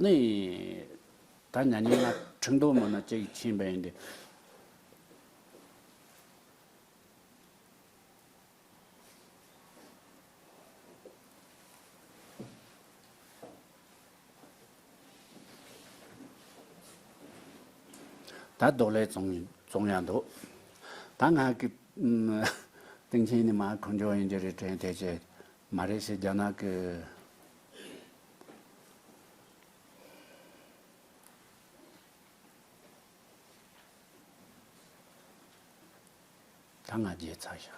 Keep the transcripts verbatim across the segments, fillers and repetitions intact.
ནི། ད་ཉ་ཉིན་ང་ཁྲིན་ཏུའུ་མི་ནང་གཅིག་ཕྱིན་པ་ཡིན་ཏེ། ད་རྡོ་ལེབ་བཙོང་བཙོང་ཡག་འདུག་ད་ང་གི་ཨམ། སྟེང་ཆེན་ནི་མ་ཁོང་ཚོ་ཡིན་གྱི་རེད་དྲན་དེ་ཅེས་མ་རེད་ཟེར། རྒྱ་ནག་གི། ད་ང་རྗེས་ཚར་ཤག་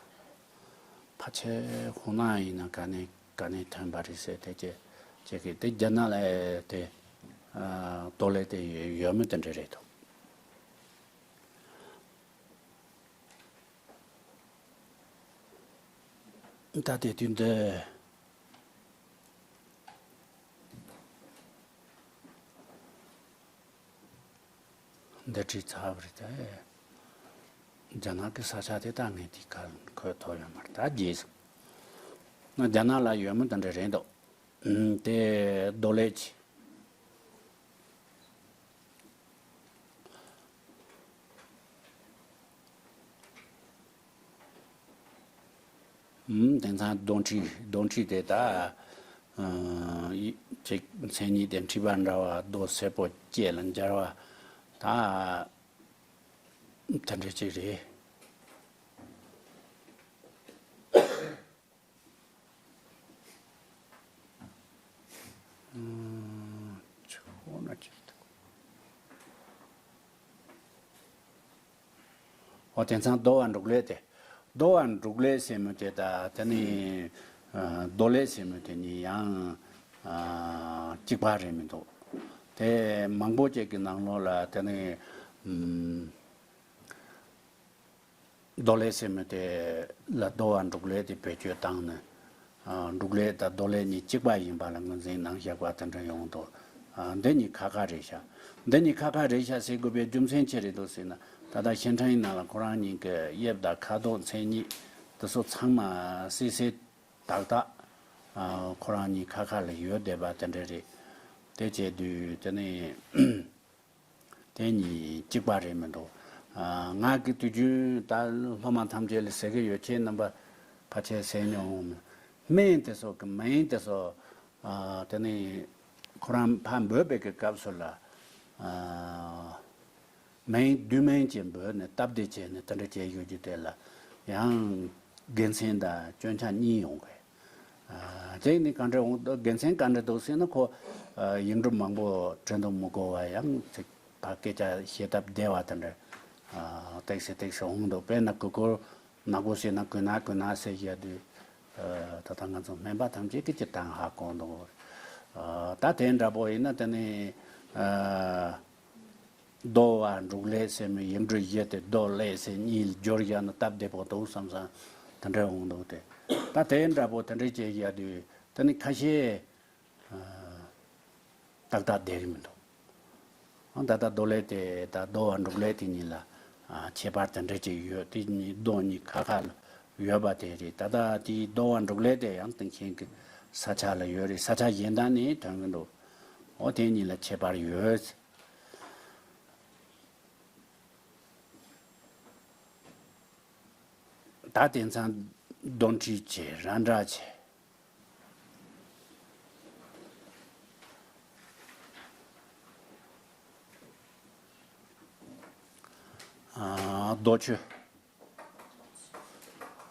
ཕལ་ཆེར་ཧུ་ནན་ཡིན་ན་ག་ནས་ག་ནས་ཐོན་པ་རེད་ཟེར། དེ་ཅེ་ཅེ་གི་དེ་རྒྱ་ནག་ལ་དེ་ཨ། རྡོ་ལེབ་དེ་ཡོད་མི་དེ་འདྲ་རེད་དོ། ད་དེ་དུས་འདི། འདི་བྲིས་ཚར་བ་རེད་དེ། རྒྱ་ནག་གི་ས་ཆ་དེ་ད་ངས་དེ་གར་འཁོད་ཐུབ་ཡོད་མ་རེད། ད་རྗེས་ང་རྒྱ་ནག་ལ་ཡོད་མི་དེ་འདྲ་རེད་འདུག་ཨུམ། དེ་རྡོ་ལེབ་ཅིག་ཨུམ། དེང་སང་རྡོ་འཁྲིད་རྡོ་འཁྲིད་དེ་ད། ཨ། ཡི་ཅིག་མཚན་ཉིད་དེ་འཁྲིད་པ་འདྲ་བ། རྡོ་སེར་པོ་སྐྱེས་ལ་འབྱར་བ་ད་དེ་འདྲ་ཅིག་རེད། ཨུམ། ཆུ་ན་ཅིག་འདུག་འོ། དེང་སང་རྡོ་བ་འབྲུག་ལེབ་དེ། རྡོ་བ་འབྲུག་ལེབ་ཟེར་མི་དེ་ད་དེ་ནི། ཨ། རྡོ་ལེབ་ཟེར་མི་དེ་ནི་ཡང་། ཨ། གཅིག་པ་རེད་མི་འདུག་དེ་མང་པོ་ཅིག་གི་ནང་ལོགས་ལ་དེ་ནི། ཨུམ། རྡོ་ལེབ་ཟེར་མི་དེ་ལ་རྡོ་བ་འབྲུག་ལེབ་དེ་བེད་སྤྱོད་བཏང་ནས། ཨ། འབྲུག་ལེབ་དང་རྡོ་ལེབ་གཉིས་གཅིག་པ་ཡིན་པ་ལ་ངོས་འཛིན་གནང་བཞག་པ་དེ་འདྲ་ཡོང་འདུག་ཨ། འདི་གཉིས་ཁ་ཁ་རེད་ཤག་འདི་གཉིས་ཁ་ཁ་རེད་ཤག་ཟེར་དགོས་པའི་རྒྱུ་མཚན་ཅི་རེད་འདུག་ཟེར་ན། ད་ལྟ་ཤིན་ཁྲང་ནང་ལ་ཁོ་རང་གཉིས་ཀྱི་དབྱིབས་དང་ཁ་དོག་མཚན་ཉིད་དེ་ཚོ་ཚང་མ་གསལ་གསལ་དག་དག་ཨ། ཁོ་རང་གཉིས་ཁ་ཁ་ལ་ཡོད་བསྡད་པ་དེ་འདྲ་རེད། དེ་བྱས་དུས་དེ་ནི། དེ་གཉིས་གཅིག་པ་རེད་མི་འདུག་ཨ། ང་གི་དུས་རྒྱུན་ད་སློབ་མ་ཐམས་ཅད་ལ་ཟེར་གི་ཡོད། ཁྱེད་རྣམ་པ་ཕལ་ཆེར་ཟེར་མྱོང་། སྨན་དེ་ཚོ་གི་སྨན་དེ་ཚོ། ཨ། དེ་ནི་ཁོ་རང་ཕར་འབོད་པའི་གི་སྐབས་སུ་ལ། ཨ། སྨན་བསྡུས་སྨན་གྱི་འབོད་ནས་སྟབས་བདེ་བྱས་ནས་དེ་འདྲ་བྱས་ཡོད་རྒྱུ་དེ་ལ་ཡང་དགེ་མཚན་དང་སྐྱོན་ཆ་གཉིས་ཡོང་གི་ཨ། དེ་ནི་ག་འདྲ་འོང་། དགེ་མཚན་ག་འདྲ་འདུག་ཟེར་ན། ཁོ་ཨ། ཡིག་འབྲུ་མང་པོ་འབྲི་དུ་མི་དགོས་པ། ཡང་ཅིག་ཕར་སྐད་ཆ་བཤད་སྟབས་བདེ་བ་དེ་འདྲ། ཨ། ཏོག་ཙམ་ཏོག་ཙམ་འོང་འདུག་དཔེར་ན་གུ་གུལ་ནག་པོ་ཟེར་ན་གུ་ན་གུ་ན་ཟེར་བཞག་དུས། ཨ། ད་ལྟ་ང་ཚོ་སྨན་པ་ཐམས་ཅད་ཀྱིས་སྤྱིར་བཏང་ཧ་གོ་འདུག་ཨ། ད་དེ་འདྲ་པོ་ཡིན་ན་དེ་ནི། ཨ། རྡོ་བ་འབྲུག་ལེབ་ཟེར་མི་ཡིག་འབྲུ་བཞི་དེ་རྡོ་ལེབ་ཟེར་གཉིས་སྦྱོར་བཞག་ན་སྟབས་བདེ་པོ་འདུག་བསམ་བསམ་དེ་འདྲ་འོང་འདུག་སྟེ། ད་དེ་འདྲ་པོ་དེ་འདྲ་བྱས་བཞག་དུས་དེ་ནི་ཁ་ཤས། ཨ། ཏག་ཏག་བསྡད་ཀྱི་མི་འདུག་ཨ། ད་ལྟ་རྡོ་ལེབ་དེ་དང་རྡོ་བ་འབྲུག་ལེབ་དེ་གཉིས་ལ། ཨ། ཁྱད་པར་དེ་འདྲ་ཅིག་ཡོད། དེ་གཉིས་རྡོ་གཉིས་ཁ་ཁ་ལ་ཡོད་པ་དེ་རེད། ད་ལྟ་དེའི་རྡོ་བ་འབྲུག་ལེབ་དེ་ཡང་སྟེང་ཆེན་གྱི་ས་ཆ་ལ་ཡོད་རེད། ས་ཆ་གཞན་དག་ནས་ཐོན་གྱི་འདུག་འོ། དེ་གཉིས་ལ་ཁྱད་པར་ཡོད། ད་དེང་སང་རྡོ་འཁྲིད་བྱས། ར་འདྲ་བྱས། ཨ། རྡོ་ཆུ།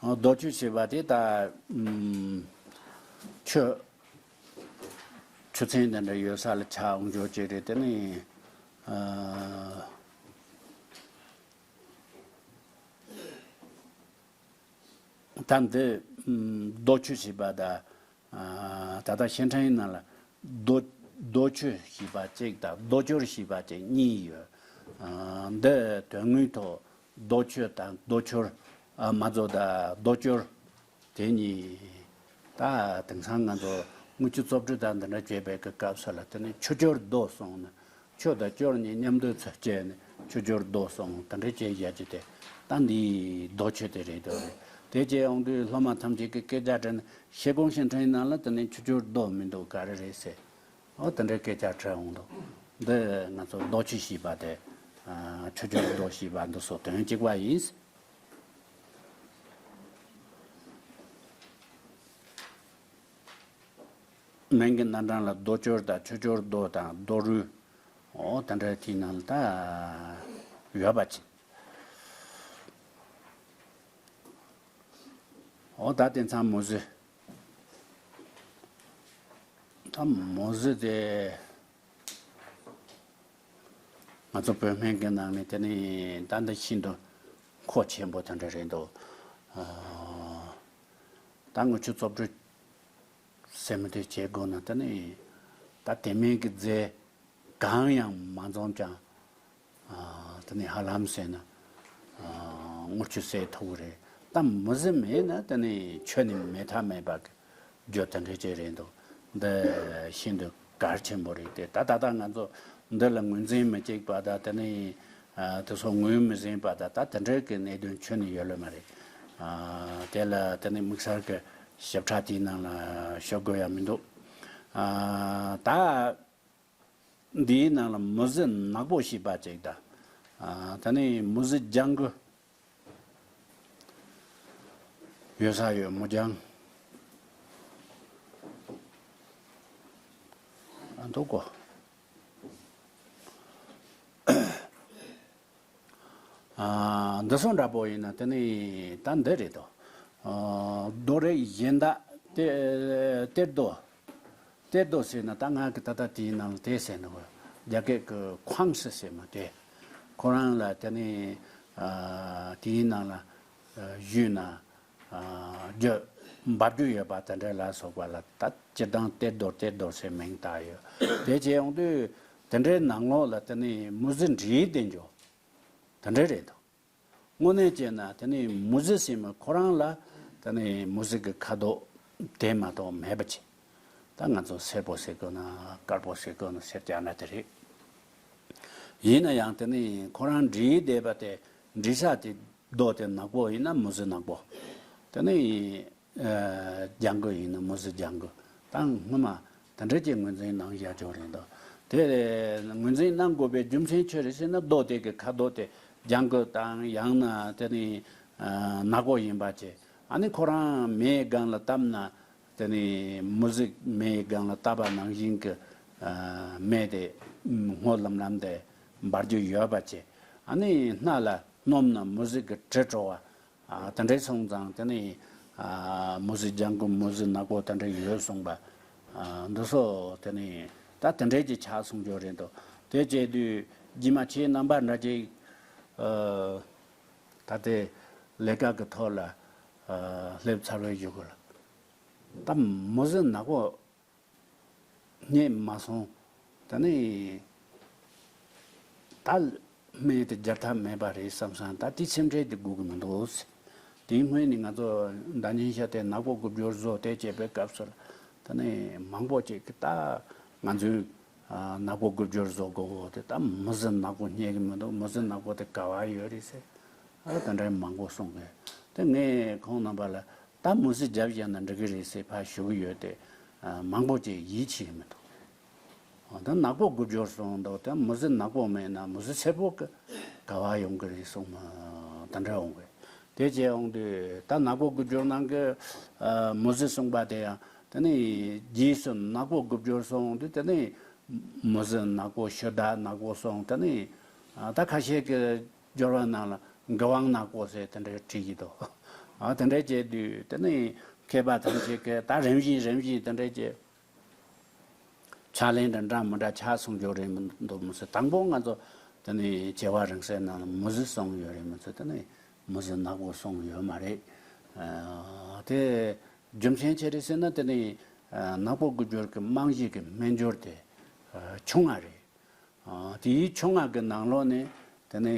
ཨ། རྡོ་ཆུ་ཞེས་པ་དེ་ད། ཨུམ། ཆུ། ཆུ་ཚན་དེ་འདྲ་ཡོད་ས་ལ་ཆགས་འོང་རྒྱུ་ཅིག་རེད། དེ་ནི། ཨ། ད་འདི། ཨུམ། རྡོ་ཆུ་ཞེས་པ་དང་། ཨ། ད་ལྟ་ཤིན་ཁྲང་ནང་ལ་རྡོ། རྡོ་ཆུ་ཞེས་པ་གཅིག་དང་རྡོ་སྐྱོར་ཞེས་པ་གཅིག་གཉིས་ཡོད། ཨ། འདི་དོན་དངོས་ཐོག་རྡོ་ཆུ་དང་རྡོ་སྐྱོར། ཨ། མ་རྫོགས་དང་རྡོ་སྐྱོར། དེ་གཉིས། ད་དེང་སང་ང་ཚོ་དངུལ་ཆུ་བཙོ་བཀྲུ་དང་འདི་འདྲ་བྱེད་པའི་གི་སྐབས་སུ་ལ་དེ་ནི་ཆུ་སྐྱོར་རྡོ་གསུངས་ནས། ཆུ་དང་སྐྱོར་གཉིས་མཉམ་དུ་ཚུར་བྱས་ནས་ཆུ་སྐྱོར་རྡོ་གསུངས། དེ་འདྲ་བྱས་བཞག་རྒྱུ་དེ། ད་འདི་རྡོ་ཆུ་དེ་རེད་དོ། དེ་བྱས་ཡོང་དུས་སློབ་མ་ཐམས་ཅད་ཀྱིས་སྐད་ཆ་དྲིས་ནས། ཤེལ་སྒོང་ཤིན་ཁྲང་ནང་ལ་དེ་ནི་ཆུ་སྐྱོར་རྡོ་མི་འདུག་ག་རེ་རེད་ཟེར། འོ་དེ་འདྲའི་སྐད་ཆ་དྲིས་འོང་འདུག་འདི་ང་ཚོ་རྡོ་ཆུ་ཞེས་པ་དེ། ཨ་ཆུ་སྦྱོར་རྡོ་ཞེས་པ་འདི་སོགས་དོན་གཅིག་པ་ཡིན། མིང་གི་རྣམ་གྲངས་ལ་རྡོ་སྦྱོར་དང་ཆུ་སྦྱོར་རྡོ་དང་རྡོ་རུས། འོ་དེ་འདྲའི་དེའི་ནང་ལ་ད་ཡོད་པ་ཅིག་འོ་ད་དེང་སང་མུ་ཟི། ད་མུ་ཟི་དེ་ང་ཚོ་བོད་སྨན་གྱི་ནང་ནས་དེ་ནི་ད་འདི་ཤིན་ཏུ་མཁོ་ཆེན་པོ་དེ་འདྲ་རེད་འདུག་ཨ། ད་དངུལ་ཆུ་བཙོ་བཀྲུ་ཟེར་མི་དེ་བྱེད་དགོས་ན་དེ་ནི་ད་དེ་མིན་གྱི་རྫས་གང་ཡང་མ་འཛོམས་ཀྱང་། ཨ། དེ་ནི་ཧ་ལམ་ཟེར་ན། ཨ། དངུལ་ཆུ་ཟད་ཐུབ་ཀྱི་རེད། ད་མུ་ཟི་མེད་ན་དེ་ནི་ཆོས་ནི་མེད་ཐབས་མེད་པ་གི་རྒྱུ་དེ་འདྲ་ཅིག་རེད་འདུག་འདི་ཤིན་ཏུ་གལ་ཆེན་པོ་རེད་དེ། ད་ད་ལྟ་ང་ཚོ་འདི་ལ་ངོས་འཛིན་མི་བྱེད་པ་དང་དེ་ནི། ཨ། དེ་ཚོ་ངོས་མི་ཟིན་པ་དང་ད་དེ་འདྲའི་གི་གནད་དོན་ཁྱོན་ནས་ཡོད་ལོས་མ་རེད། ཨ། དེ་ལ་དེ་ནི་དམིགས་བསལ་གྱི་ཞིབ་ཕྲ་དེའི་ནང་ལ་ཤོད་དགོས་ཡ་མི་འདུག་ཨ། ད་འདིའི་ནང་ལ་མུ་ཟི་ནག་པོ་ཞེས་པ་ཅིག་དང་། ཨ། དེ་ནི་མུ་ཟི་ལྗང་གུ་ཡོད་ས་ཡོད། མུ་ལྗང་ཨ་འདུག་གོ། ཨ། འདི་ཚོ་འདྲ་པོ་ཡིན་ན་དེ་ནི་ད་འདི་རེད་དོ། ཨ། རྡོ་རེད། གཞན་དག་གཏེར་གཏེར་རྡོ། གཏེར་རྡོ་ཟེར་ན་ད་ང་གི་ད་ལྟ་དེའི་ནང་ལ་དེ་ཟེར་ནི་གོ། རྒྱ་སྐད་ཀྱི་ཁུའང་སི་ཟེར་མི་དེ། ཁོ་རང་ལ་དེ་ནི། ཨ། དེའི་ནང་ལ་བཞུས་ན། ཨ། རྒྱུ་འབབ་རྒྱུ་ཡོད་པ་དེ་འདྲ་ལ་སོགས་པ་ལ་ད་སྤྱིར་བཏང་གཏེར་རྡོ་གཏེར་རྡོ་ཟེར་མིང་བཏགས་ཡོད། དེ་བྱས་ཡོང་དུས་དེ་འདྲའི་ནང་ལོགས་ལ་དེ་ནི་མུ་ཟི་འབྲིའི་དེ་འཇོག་དེ་འདྲ་རེད་འདུག་དངོས་གནས་བྱས་ན་དེ་ནི་མུ་ཟི་ཟེར་མི་ཁོ་རང་ལ་དེ་ནི་མུ་ཟི་གི་ཁ་དོག་དེ་མ་གཏོགས་མེད་པ་ཅིག་ད་ང་ཚོ་སེར་པོ་ཟེར་དགོས་ན་དཀར་པོ་ཟེར་དགོས་ན་སེར་སྐྱ་ན་དེ་རེད། ཡིན་ན་ཡང་དེ་ནི་ཁོ་རང་འབྲིའི་སྡེ་པ་དེ་འབྲི་ས་དེ་རྡོ་དེ་ནག་པོ་ཡིན་ན་མུ་ཟི་ནག་པོ། དེ་ནི། ཨ། ལྗང་གུ་ཡིན་ན་མུ་ཟི་ལྗང་གུ། ད་སྔོན་མ་དེ་འདྲ་ཅིག་ངོས་འཛིན་གནང་བཞག་ཆོག་རེད་འདུག་དེ་ངོས་འཛིན་གནང་དགོས་པའི་རྒྱུ་མཚན་ཆོས་རེད་ཟེར་ན་རྡོ་དེ་གི་ཁ་དོག་དེ་ལྗང་གུ་དང་ཡང་ན་དེ་ནི། ཨ། ནག་པོ་ཡིན་པ་བྱས། ཨ་ནི་ཁོ་རང་མེའི་སྒང་ལ་བཏབ་ན་དེ་ནི་མུ་ཟི་མེའི་སྒང་ལ་བཏབ་པ་ནང་བཞིན་གི། ཨ། མེ་དེ་སྔོ་ལམ་ལམ་དེ་འབར་རྒྱུ་ཡོད་པ་བྱས། ཨ་ནི་སྣ་ལ་སྣོམ་ན་མུ་ཟི་གི་དྲི་བྲོ་བ། ཨ། དེ་འདྲའི་སོང་ཙང་དེ་ནི། ཨ། མུ་ཟི་ལྗང་གུ་མུ་ཟི་ནག་པོ་དེ་འདྲ་ཡོད་གསུངས་པ། ཨ། འདི་ཚོ་དེ་ནི་ད་དེ་འདྲའི་གི་ཆ་གསུང་རྒྱུ་རེད་འདུག་དེ་བྱས་དུས་རྗེས་མ་ཁྱེད་རྣམ་པ་འདྲ་ཅིག་ཨ། ད་ལྟའི་ལས་ཀ་གི་ཐོག་ལ། ཨ། སླེབས་ཚར་བའི་གཞུག་གུ་ལ་ད་མུ་ཟི་ནག་པོ་རྙེད་མ་སོང་། ད་ནི་ད་སྨན་དེ་སྦྱར་ཐབས་མེད་པ་རེད་བསམ་སོང་། ད་དེ་སེམས་ཁྲལ་དེ་དགོས་ཀྱི་མི་འདུག་དེའི་སྔོན་ནས་ང་ཚོ་ཟླ་ཉིན་ཤ་དེ་ནག་པོ་དགུ་སྦྱོར་བཟོ་དེ་བྱེད་པའི་སྐབས་སུ་ད་ནི་མང་པོ་ཅིག་གིས་ད་ང་ཚོས་ནག་པོ་དགུ་སྦྱོར་བཟོ་དགོས་དེ། ད་མུ་ཟི་ནག་པོ་རྙེད་ཀྱི་མི་འདུག་མུ་ཟི་ནག་པོ་དེ་ག་བ་ཡོད་རེད་ཟེར། ཨ། དེ་འདྲའི་མང་པོ་གསུངས་པས། དེ་ངས་ཁོང་རྣམ་པ་ལ་ད་མུ་ཟི་རྒྱབ་བཞག་ན་འགྲིག་གི་རེད་ཟེར་ཕར་ཞུ་གི་ཡོད་དེ། ཨ། མང་པོ་ཅིག་ཡིད་ཆེས་ཀྱི་མི་འདུག་ཨ། ད་ནག་པོ་དགུ་སྦྱོར་སོང་འདུག་དེ་མུ་ཟི་ནག་པོ་མེད་ན་མུ་ཟི་སེར་པོ་གི་ག་བ་ཡོང་གི་རེད་གསུངས། ཨ། དེ་འདྲ་འོང་གི། དེ་བྱས་འོང་དུས་ད་ནག་པོ་དགུ་སྦྱོར་ནང་གི། ཨ། མུ་ཟི་གསུངས་པ་དེ་ཡང་དེ་ནི་རྗེས་སུ་ནག་པོ་དགུ་སྦྱོར་སོང་དུས་དེ་ནི་མུ་ཟི་ནག་པོ་ཤུ་དག་ནག་པོ་སོང་། དེ་ནི། ཨ། ད་ཁ་ཤས་ཀྱི་སྦྱོར་བ་ནང་ལ་མགུར་དབང་ནག་པོ་ཟེར་དེ་འདྲ་བྲིས་ཀྱི་འདུག་ཨ། དེ་འདྲ་བྱས་དུས་དེ་ནི་མཁས་པ་ཐམས་ཅད་ཀྱིས་ད་རིམ་བཞིན་རིམ་བཞིན་དེ་འདྲ་བྱས་ཕྱག་ལེན་འདྲ་འདྲ་མི་འདྲ་ཆ་གསུང་རྒྱུ་རེད་མི་འདུག་མི་སྲིད། དང་པོ་ང་ཚོ་དེ་ནི་བྱེ་བ་རིང་བསྲེལ་ནང་ལ་མུ་ཟི་གསུངས་ཡོད་རེད་མི་སྲིད། དེ་ནི་མུ་ཟི་ནག་པོ་གསུངས་ཡོད་མ་རེད། ཨ། དེ་རྒྱུ་མཚན་ཅི་རེད་ཟེར་ན་དེ་ནི། ཨ། ནག་པོ་དགུ་སྦྱོར་གྱི་རྨང་གཞི་གི་སྨན་སྦྱོར་དེ། ཨ། ཆུ་ལྔ་རེད། ཨ། དེའི་ཆུ་ལྔ་གི་ནང་ལོགས་ནས་དེ་ནས།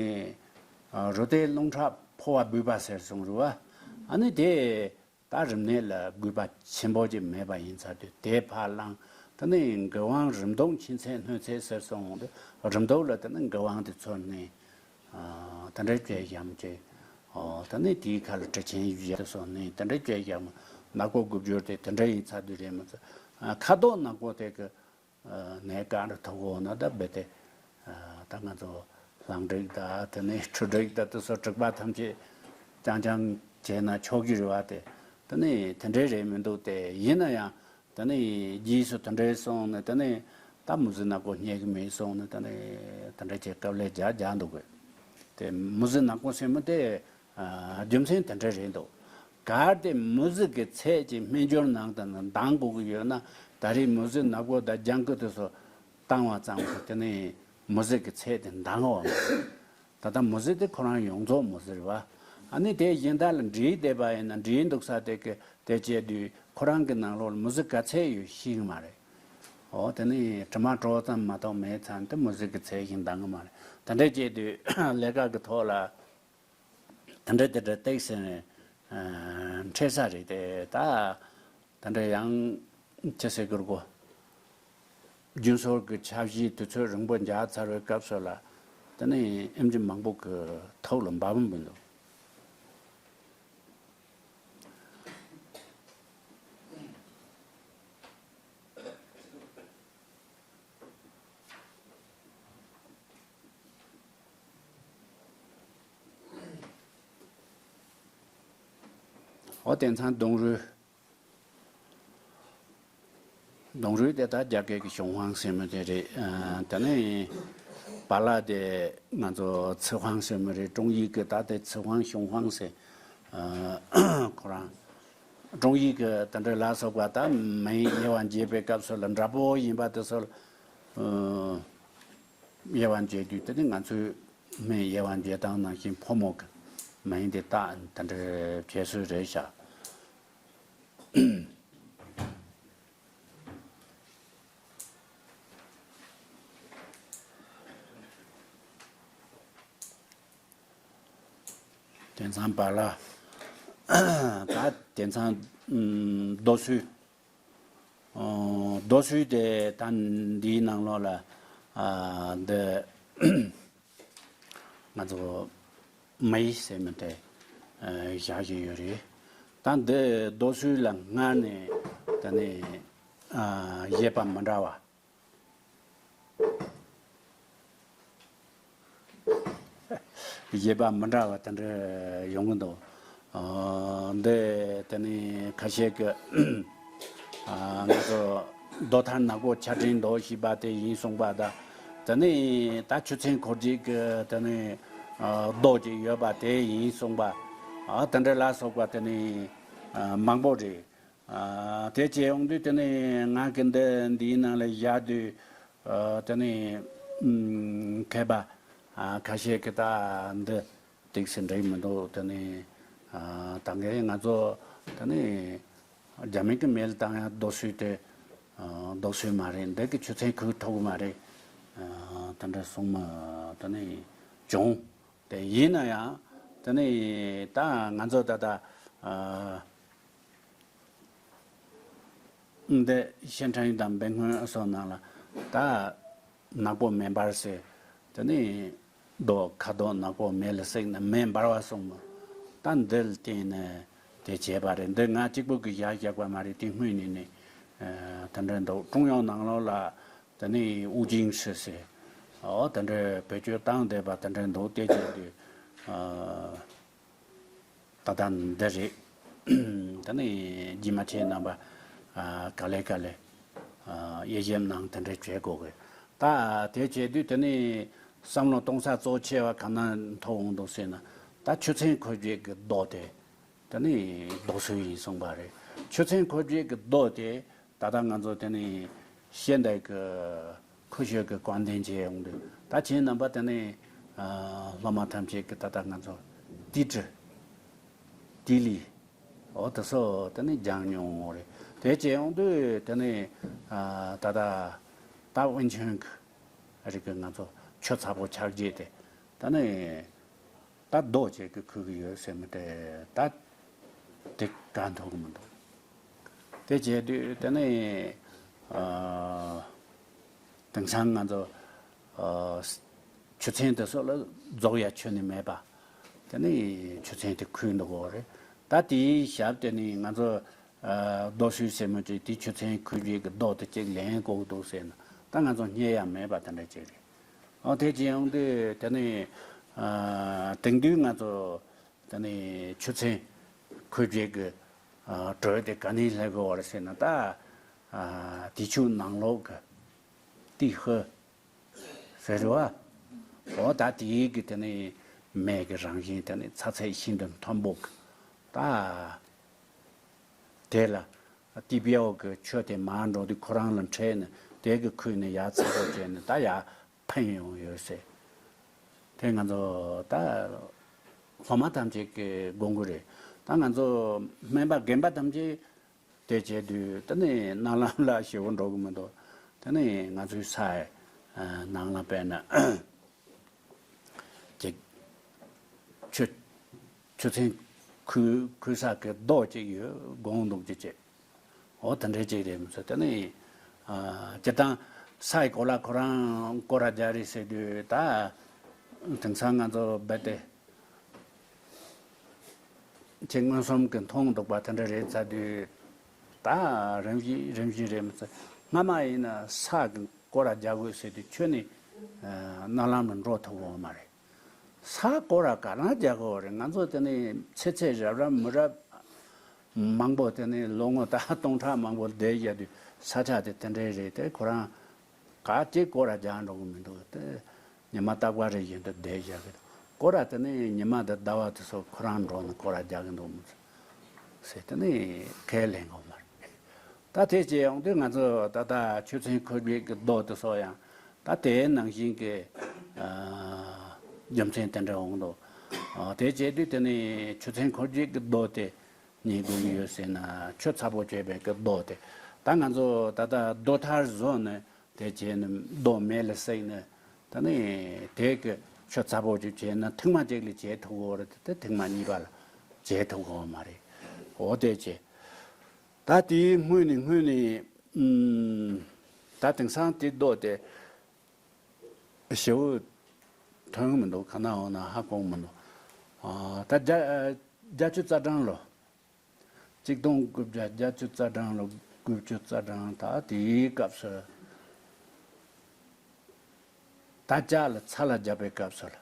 ཨ། རུ་ཏའི་རླུང་ཁྲག་ཕོ་བ་སྦུད་པ་ཟེར་གསུངས་རེད་བ། ཨ་ནི་དེ་ད་རིམས་ནད་ལ་དགོས་པ་ཆེན་པོ་ཅིག་མེད་པ་ཡིན་ཚར་དུས་དེ་ཕར་བླངས། དེ་ནས་མགུར་དབང་རིམས་དོང་མཁྱེན་ཚད་སྣོད་ཚད་ཟེར་གསུངས་འདུག་རིམས་དོང་ལ་དེ་ནས་མགུར་དབང་དེ་ཚུར་བསྣན། ཨ། དེ་འདྲ་བྱས་བཞག་མ་བྱས། ཨོ། དེ་ནས་དེའི་ཁ་ལ་དྲི་ཆེན་བཞི་དེ་ཚོ་བསྣན། དེ་འདྲ་བྱས་བཞག་མ། ནག་པོ་དགུ་སྦྱོར་དེ་དེ་འདྲ་ཡིན་ཚར་དུས་རེད་མི་ཚོ། ཨ། ཁ་དོག་ནག་པོ་དེ་གི། ནས་ག་རུ་ཐུག་འོང་ན་ད་རྦད་དེ། ད་ང་ཚོ་ལྷང་འགྲིག་དང་དེ་ནས་ཁྲུ་འགྲིག་དང་དེ་ཚོ་དྲེག་པ་ཐམས་ཅད་རྐྱང་རྐྱང་བྱས་ན་ཆོག་གི་རེད་བ། དེ་དེ་ནས་དེ་འདྲའི་རེད་མི་འདུག་སྟེ། ཡིན་ན་ཡང་དེ་ནས་རྗེས་སུ་དེ་འདྲའི་སོང་ནས་དེ་ནས་ད་མུ་ཟི་ནག་པོ་རྙེད་གི་མེད་སོང་ནས་དེ་ནས་དེ་འདྲ་བྱས་དཀའ་ལས་རྒྱག་རྒྱག་འདུག་གི། དེ་མུ་ཟི་ནག་པོ་ཟེར་མི་དེ། ཨ། རྒྱུ་མཚན་དེ་འདྲ་རེད་འདུག། གལ་ཏེ་མུ་ཟི་གི་ཚད་ཀྱི་སྨན་སྦྱོར་ནང་དུ་འདང་དགོས་ཀྱི་ཡོད་ན། ད་རེས་མུ་ཟི་ནག་པོ་དང་ལྗང་ཁུ་དེ་ཚོ་བཏང་བ་ཙམ་གྱིས་དེ་ནས་མུ་ཟི་གི་ཚད་དེ་འདང་བ་མ་རེད། ད་ལྟ་མུ་ཟི་དེ་ཁོ་རང་ཡོངས་རྫོགས་མུ་ཟི་རེད་བ། ཨ་ནི་དེ་གཞན་དག་ལ་འདྲེས་བསྡད་པ་ཡིན་ན། འདྲེས་འདུག་ས་དེ་གི་དེ་བྱས་དུས་ཁོ་རང་གི་ནང་ལོགས་ལ་མུ་ཟི་ག་ཚད་ཡོད་ཤེས་ཀྱི་མ་རེད། འོ། དེ་ནས་དྲི་མ་གྲོགས་ཙམ་མ་གཏོགས་མེད་ཙང་དེ་མུ་ཟི་གི་ཚད་བཞིན་འདང་གི་མ་རེད། དེ་འདྲ་བྱས་དུས་ལས་ཀ་གི་ཐོག་ལ། དེ་འདྲ་དེ་འདྲ་བཏེགས་ཟིན་ནས་འཕྲད་ས་རེད་དེ། ད་དེ་འདྲ་ཡང་ཅི་ཟེར་དགོས་རེད་གོ། རྒྱུན་སྲོལ་གྱི་འཆར་གཞི་དུས་ཚོད་རིང་པོ་འཇགས་ཚར་བའི་སྐབས་སུ་ལ། དེ་ནས་ཨེམ་ཆི་མང་པོ་གི་ཐོག་ལ་འབབ་འབུལ་འདུག། འོ། དེང་སང་ལྡུམ་རའི། ལྡུམ་རའི་དེ་ད་རྒྱ་སྐད་ཀྱི་雄黄ཟེར་མི་དེ་རེད། ཨ། དེ་ནས་བ་ལ་དེ་ང་ཚོ་ཚི་ཧུང་ཟེར་མི་རེད། ཀྲུང་ཡིག་གི་ད་དེ་ཚི་ཧུང་雄黄ཟེར། ཨ། ཁོ་རང་ཀྲུང་ཡིག་གི་དེ་འདྲ་ལ་སོགས་པ། ད་སྨན་དབྱེ་བ་འབྱེད་པའི་སྐབས་སུ་ལ་འདྲ་པོ་ཡིན་པ་དེ་ཚོ། ཨ། དབྱེ་བ་འབྱེད་དུས་དེ་ནི་ང་ཚོའི་སྨན་དབྱེ་བ་འབྱེད་སྟངས་ནང་བཞིན་ཕོ་མོ་གི་སྨན་དེ་དག་དེ་འདྲ་བྱེད་སྲོལ་རེད་ཤག། དེང་སང་བ་ལ། ད་དེང་སང་ཨུམ་རྡོ་སོལ། ཨོ། རྡོ་སོལ་དེ་ད་འདིའི་ནང་ལོགས་ལ། ཨ། འདི་ང་ཚོ་མེ་ཟེར་མི་དེ། ཨ། བཞག་བཞིན་ཡོད་རེད། ད་འདི་རྡོ་སོལ་ལ་སྔར་ནས་དེ་ནས། ཨ། བཞེད་པ་མི་འདྲ་བ། བཞེད་པ་མི་འདྲ་བ་དེ་འདྲ་ཡོང་གི་འདུག། ཨ། འདི་དེ་ནས་ཁ་ཤས་ཀྱིས། ཨ། ང་ཚོ་རྡོ་ཐར་ནག་པོ་ཆར་སྤྲིན་རྡོ་ཞེས་པ་དེ་ཡིན་གསུངས་པ་དང་། དེ་ནས་ད་ཆུ་ཚན་འཁོར་རྒྱུག་གི་དེ་ནས། ཨ། རྡོ་ཅིག་ཡོད་པ་དེ་ཡིན་གསུངས་པ། ཨ། དེ་འདྲ་ལ་སོགས་པ་དེ་ནས། ཨ། མང་པོ་རེད། ཨ། དེ་བྱས་ཡོང་དུས་དེ་ནས་ང་གི་འདི་འདིའི་ནང་ལ་བཞག་དུས། ཨ། དེ་ནས་ཨུམ་མཁས་པ། ཨ། ཁ་ཤས་ཀྱིས་ད་འདི་ཏོག་ཙམ་འགྲིག་མི་འདུག། དེ་ནས། ཨ། ད་གིན་ང་ཚོ་དེ་ནས་རྒྱ་མི་གི་མེ་ལ་བཏང་ཡ་རྡོ་སོལ་དེ། ཨ། རྡོ་སོལ་མ་རེད། འདི་གི་ཆུ་ཚན་ཁུག་ཐུབ་ཀྱི་མ་རེད། ཨ། དེ་འདྲ་གསུངས་མི་དེ་ནས་བྱུང་། དེ་ཡིན་ན་ཡང་དེ་ནས་ད་ང་ཚོ་ད་ལྟ། ཨ། འདི་ཤན་ཁྲེང་དང་སྦེང་ཧོན་སོགས་ནང་ལ་ད་ནག་པོ་མེ་འབར་ཟེར། དེ་ནས་རྡོ་ཁ་དོག་ནག་པོ་མེ་ལ་བསྲེགས་ནས་མེ་འབར་བ་གསུངས་མོད། ད་འདི་ལ་བརྟེན་ནས་དེ་བྱས་པ་རེད། འདི་ང་གཅིག་པུ་གིས་བཞག་བཞག་པ་མ་རེད། དེ་སྔོན་ནས་ནི། ཨ། དེ་འདྲ་འདུག། ཀྲུང་དབྱང་ནང་ལོགས་ལ་དེ་ནས་ཨུ་ཅིང་ཧྲི་ཟེར། འོ། དེ་འདྲ་བེད་སྤྱོད་བཏང་བསྡད་པ་དེ་འདྲ་འདུག། དེ་བྱས་དུས། ཨ། ད་ལྟ་འདི་རེད། ད་ནི་རྗེས་མ་ཁྱེད་རྣམ་པ། ཨ། ག་ལེ་ག་ལེ། ཨ། དབྱེ་ཞིབ་གནང་དེ་འདྲ་བྱེད་དགོས་གི། ད་དེ་བྱེད་དུས་དེ་ནི་བསམ་བློ་གཏོང་ས་གཙོ་ཆེ་བ་ག་ན་ཐོག་འོང་འདུག་ཟེར་ན། ད་ཆུ་ཚན་ཁོལ་རྒྱུག་གི་རྡོ་དེ་དེ་ནི་རྡོ་སོལ་ཡིན་གསུངས་པ་རེད། ཆུ་ཚན་ཁོལ་རྒྱུག་གི་རྡོ་དེ། ད་ལྟ་ང་ཚོ་དེ་ནས་ཤེས་ལྡན་གྱི་ཁུ་ཤོད་ཀྱི་བཀའ་བསྟན་བྱས་ཡོང་དུས། ད་ཁྱེད་རྣམ་པ་དེ་ནས། ཨ། སློབ་མ་ཐམས་ཅད་ཀྱིས་ད་ལྟ་ང་ཚོ་ཏི་ཀྲི། ཏི་ལི། འོ། དེ་ཚོ་དེ་ནས་སྦྱངས་མྱོང་ཡོད་རེད། དེ་བྱས་ཡོང་དུས་དེ་ནས། ཨ། ད་ལྟ་ད་དབོན་ཆེན་གྱི་རིགས་ཀྱི་ང་ཚོ་ཆུ་ཚ་པོ་ཆགས་རྗེས་དེ། ད་ནས། ད་རྡོ་ཅིག་གིས་ཁུག་གི་ཡོད་ཟེར་མི་དེ། ད་དེ་གང་ཐུབ་ཀྱི་མི་འདུག། དེ་བྱས་དུས་དེ་ནས། ཨ། དེང་སང་ང་ཚོ། ཨ། ཆུ་ཚན་དེ་ཚོ་ལ་རྫོགས་ཡ་ཁྱོན་ནས་མེད་པ། དེ་ནས་ཆུ་ཚན་དེ་ཁུག་འདུག་གོ་རེད། ད་དེའི་ཞབས་དེ་ནས་ང་ཚོ། ཨ། རྡོ་སོལ་ཟེར་མི་ཅིག་དེ་ཆུ་ཚན་ཁུག་རྒྱུག་གི་རྡོ་དེ་ཅིག་ལེན་དགོས་འདུག་ཟེར་ན། ད་ང་ཚོ་རྙེད་ཡ་མེད་པ་དེ་འདྲ་ཅིག་རེད། ཨོ་དེ་ཅིག་ཡོང་དུས་དེ་ནི་ཨ་དེང་དུས་ང་ཚོ་དེ་ནི་ཆུ་ཚན་ཁོལ་རྒྱུག་གི་ཨ་གྲོས་དེ་ག་ནས་སླེབས་དགོས་བ་རེད་ཟེར་ན། ད་ཨ་དུས་ཆུ་ནང་ལོགས་གི་ཏི་ཧི་ཟེར་བ། འོ་ད་དེའི་གི་དེ་ནི་མེ་གི་རང་བཞིན་དེ་ནི་ཚ་ཚད་ཤིན་ཏུ་མཐོན་པོ་གི། ད་དེ་ལ་ཏི་པའོ་གི་ཆུ་དེ་མར་འགྲོ་དུས་ཁོ་རང་ལ་འཕྲད་ནས་དེ་གི་ཁུལ་ནས་ཡར་ཚ་པོ་བྱས་ནས་ད་ཡར་འཕེན་ཡོང་ཡོད་ཟེར། དེ་ང་ཚོ་ད་སློབ་མ་ཐམས་ཅད་ཀྱི་དགོངས་དག་རེད། ད་ང་ཚོ་སྨན་པ་རྒན་པ་ཐམས་ཅད་དེ་བྱས་དུས་དེ་ནི་རྣ་ལམ་ལ་ཞེ་པོ་འགྲོ་གི་མི་འདུག་དེ་ནི་ང་ཚོའི་ས་ཡི་ནང་ལ་དཔེར་ན་ཅིག་ཆུ་ཆུ་ཚན་ཁུལ་ཁུལ་ས་གི་རྡོ་ཅིག་ཡོད་དགོངས་འདུག་ཅིག་བྱས། འོ་དེ་འདྲའི་ཅིག་རེད་མི་ཚོ། དེ་ནི་ཨ་སྤྱིར་བཏང་ས་ཡི་གོ་ལ་ཁོ་རང་སྐོར་ར་རྒྱག་རེད་ཟེར་དུས། ད་དེང་སང་ང་ཚོ་རྦད་དེ་ཅིག་མངོན་སུམ་གྱི་མཐོང་འདུག་པ་དེ་འདྲ་རེད་ཚར་དུས། ད་རིམ་བཞིན་རིམ་བཞིན་རེད་མི་ཚོ། སྔ་མ་ཡིན་ན་ས་གི་སྐོར་ར་རྒྱག་དགོས་ཟེར་དུས་ཁྱོན་ནས་ཨ་རྣ་ལམ་ལ་འགྲོ་ཐུབ་ཡོད་མ་རེད། ས་སྐོར་ར་ག་རང་རྒྱག་གི་ཡོད་རེད། ང་ཚོ་དེ་ནི་ཚེ་ཚད་རབ་རབ་མི་རབས་མང་པོ་དེ་ནི་ལོ་ངོ་ད་སྟོང་ཕྲག་མང་པོ་བསྡད་བཞག་དུས་ས་ཆ་དེ་དེ་འདྲའི་རེད། དེ་ཁོ་རང་ག་ཅིག་སྐོར་ར་རྒྱག་འགྲོ་གི་མི་འདུག་དེ་ཉི་མ་རྟག་པ་རེ་བཞིན་དུ་བསྡད་བཞག་གི་འདུག་སྐོར་ར་དེ་ནི་ཉི་མ་དང་ཟླ་བ་དེ་ཚོ་ཁོ་རང་འགྲོ་ནས་སྐོར་ར་རྒྱག་གི་འདུག་མི་ཚོ་ཟེར། དེ་ནི་ཁས་ལེན་གི་མ་རེད། ད་དེ་བྱས་ཡོང་དུས་ང་ཚོ་ད་ལྟ་ཆུ་ཚན་ཁོལ་རྒྱུག་གི་རྡོ་དེ་ཚོ་ཡང་ད་དེའི་ནང་བཞིན་གྱི་ཨ་རྒྱུ་མཚན་དེ་འདྲ་འོང་འདུག་ཨ་དེ་བྱས་དུས་དེ་ནི་ཆུ་ཚན་ཁོལ་རྒྱུག་གི་རྡོ་དེ་རྙེད་དགོས་ཀྱི་ཡོད་ཟེར་ན། ཆུ་ཚ་པོ་བྱས་པའི་གི་རྡོ་དེ། ད་ང་ཚོ་ད་ལྟ་རྡོ་ཐར་བཟོས་ནས་དེ་བྱས་ནས་རྡོ་མེ་ལ་བསྲེགས་ནས། ད་ནི་དེ་གི་ཆུ་ཚ་པོ་ཅིག་བྱས་ན་ཐེངས་མ་གཅིག་ལ་བྱེད་ཐུབ་ཀྱི་ཡོད་རེད་དེ། ཐེངས་མ་གཉིས་པ་ལ་བྱེད་ཐུབ་ཀྱི་ཡོད་མ་རེད། འོ་དེ་བྱས། ད་དེའི་སྔོན་ནས་སྔོན་ནས་ཨུམ། ད་དེང་སང་དེ་རྡོ་དེ་ཞེ་པོ་ཐོན་གི་མི་འདུག་གང་ན་འོང་ན་ཧ་གོ་གི་མི་འདུག་ཨ་ད་བརྒྱ་བརྒྱད་ཅུ་རྩ་གྲངས་ལོ། གཅིག་སྟོང་དགུ་བརྒྱ་བརྒྱད་ཅུ་རྩ་གྲངས་ལོ། དགུ་བཅུ་རྩ་གྲངས། ད་དེའི་སྐབས་སུ་ད་ལྕགས་ལ་ཚ་ལ་རྒྱག་པའི་སྐབས་སུ་ལ།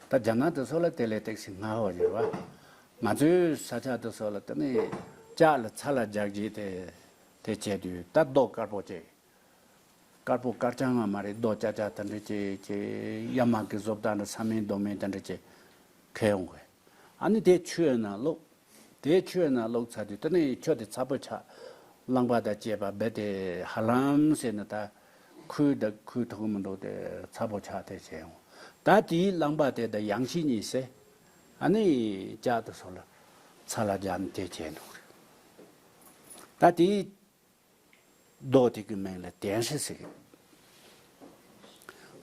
ད་རྒྱ་ནག་དེ་ཚོ་ལ་དེ་ལས་ཏོག་ཙམ་སྔ་བ་རེད་བ། ང་ཚོའི་ས་ཆ་དེ་ཚོ་ལ་དེ་ནི་ལྕགས་ལ་ཚ་ལ་རྒྱག་རྗེས་དེ་དེ་བྱས་དུས་ད་རྡོ་དཀར་པོ་བྱས། དཀར་པོ་དཀར་རྐྱང་ང་མ་རེད། རྡོ་སྐྱ་སྐྱ་དེ་འདྲ་བྱས་བྱས། གཡའ་མ་གི་བཟོ་ལྟ་འདྲ། ས་སྨན་རྡོ་སྨན་དེ་འདྲ་བྱས་ཁྱེར་ཡོང་དགོས། ཨ་ནི་དེ་ཆུའི་ནང་བླུགས། དེ་ཆུའི་ནང་བླུགས་ཚར་དུས་དེ་ནི་ཆུ་དེ་ཚ་པོ་ཆགས། རླངས་པ་དང་བཅས་པ་རྦད་དེ་ཧ་ལམ་ཟེར་ན་ད་ཁུལ་དང་ཁུལ་ཐུག་མི་འདུག་དེ་ཚ་པོ་ཆགས་དེ་བྱས་ཡོང་། ད་དེའི་རླངས་པ་དེ་དང་ཡང་ཤིང་གཉིས་ཟེར། ཨ་ནི་ལྕགས་དེ་ཚོ་ལ་ཚ་ལ་རྒྱག་ནས་དེ་བྱས་འདུག་རེད། ད་དེའི་རྡོ་དེ་གི་མིང་ལ་ཏན་ཧྲི་ཟེར་གི།